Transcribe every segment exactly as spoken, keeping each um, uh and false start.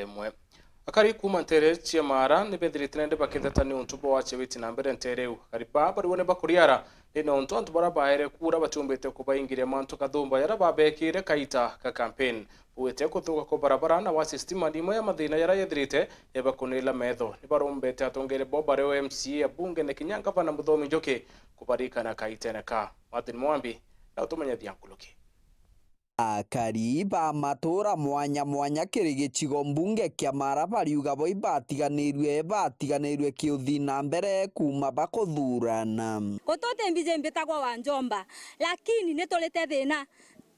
imwe. Akari kuuma nteere cia Maara ni bethirite nende bakitheta niuntu bwa wache witi na mbere nteere iu. Akari baa bariwa ni bakuriara ni niuntu antu baria baere kuura batiumbite kubaingiria mantu kathumba jaria babekire kaita ka campaign. Bwite kuthuka kwa barabara na wache stima ni imwe ya mathina jaria yethirite yabakunirira metho. Ni barombete atongeria bo bario M C A, abunge na kinya ngavana Muthomi Njuki kubarikana kaitene ka. Martin Mwambi na utumenyethia nkuruki. Akari ba matuura mwanya mwanya kiri gicigo mbunge kia Maara bariuga bo ibatiganirue, batiganirue kiuthi na mbere kuuma bakuthurana. Gututi mbiji mbitagwa wa Njomba, lakini ni turite thina.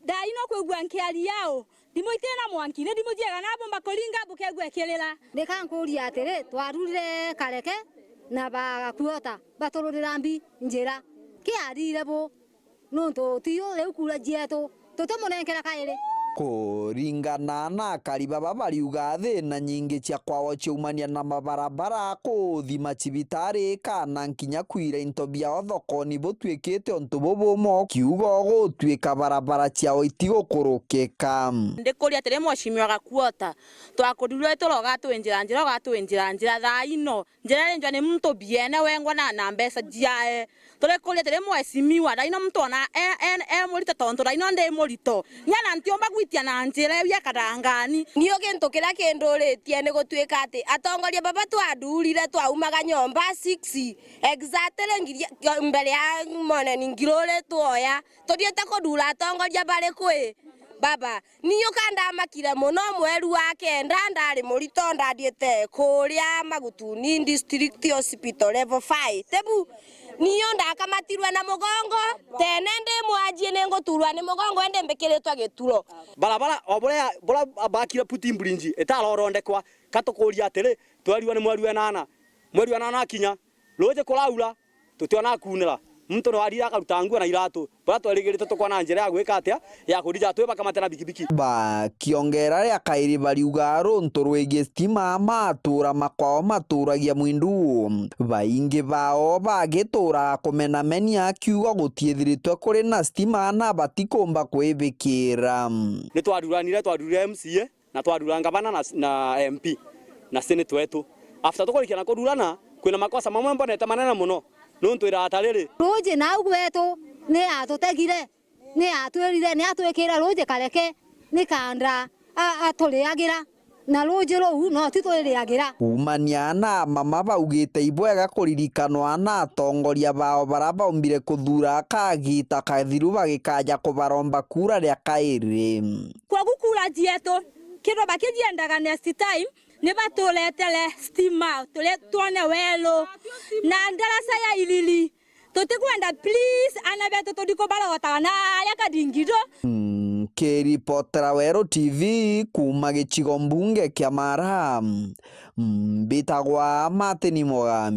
Thaa ino kwigua nkiaria au, ndimu itina mwanki, ni ndimu ciega na bumba kuringa bukegua ikirira. Nika nkuria atiri, twarurire Kareke na bagakuota batururira mbi njira, kiarire bu? Nontu ti u riu kura cietu tutimunenkera kairi. Kuringana na akari baba bariuga thina nyingi cia kwao ciaumania na mabarabara, kuuthi macibitari, kana nkinya kwira into biao thokoni butuikite untu bubumo, kiugo gutuika barabara ciao itigukurukika. Ndikuria atiri, Mheshimiwa Gakuota, twakurirwe turoga twinjira njira, ugatwinjira njira thaa ino. Njira iria njwa ni muntu biene wengwa na, na mbeca ciae. Turikuria atiri, Mheshimiwa, ndaina muntu ona e, e, e murito tontu ndaina ndi murito. Nyana ntiumba gwitia na njira iu ya Kadangani. Niu gintu kiria kinduritie ni gutuika ati atongoria baba twathurire twaumaga nyomba six exactly ngiri, mbere ya moneni ngiruri twoya. Tuthiite kuthura atongoria bariku i? Baba, ni uka ndamakire mono mweri wa kenda ndari murito ndathiite kuria Magutuni District Hospital level five. Tebu, niu ndakamatirwe na mugongo, tene ndi mwajie ni nguturwa ni mugongo indi mbikiritwe gituro. Barabara o buria, buria bakire footing bridge itarorondekwa, ka tukuria atiri, twerua ni mweri wa enana. Mweri wa enana akinya, ruuji kuraura, tutiona kuunira. Muntu no arira akaruta nguo na iratu. Buria twerigirite tukwona njira ya gwika atia, ya kurija twi bakamate na bikibiki. Bakiongera ria kairi bariuga runtu rwigii stima, matuura makwao maturagia mwindu. Baingi bao bagituuraga kumenamenia kiugo gutiithiritwe kuri na stima na batikumba kwibikira. Ni twaruranire, twaruranire M C A. Na twarura ngavana na, na M P na senate wetu. After tukurikia na kururana, kwina makosa mamwe mbonete manene mono, nontu iraata riri. Ruuji nau gwetu ni atutegire, ni atwirire, ni atwikire ruuji Kareke, ni kanda a-, aturiagira, na ruuji ruu no ti twiriagira. Kuumania na mama baugite ibwega kuririkanwa na atongoria bao baria baumbire kuthuura kagiita kathiru bagikaja kubaromba kuura ria kairi. Kwogu kura cietu, kindu bakijiendaga next time, ni baturetere stima, turi twone weru, na ndaraca ya Ilili. Tutikwenda, please, ana betu tuthi kubarogotaga na aria Kadingido. Nkiripotera Weru T V kuuma gicigo mbunge kia Maara, mbitagwa Martin Mugambi.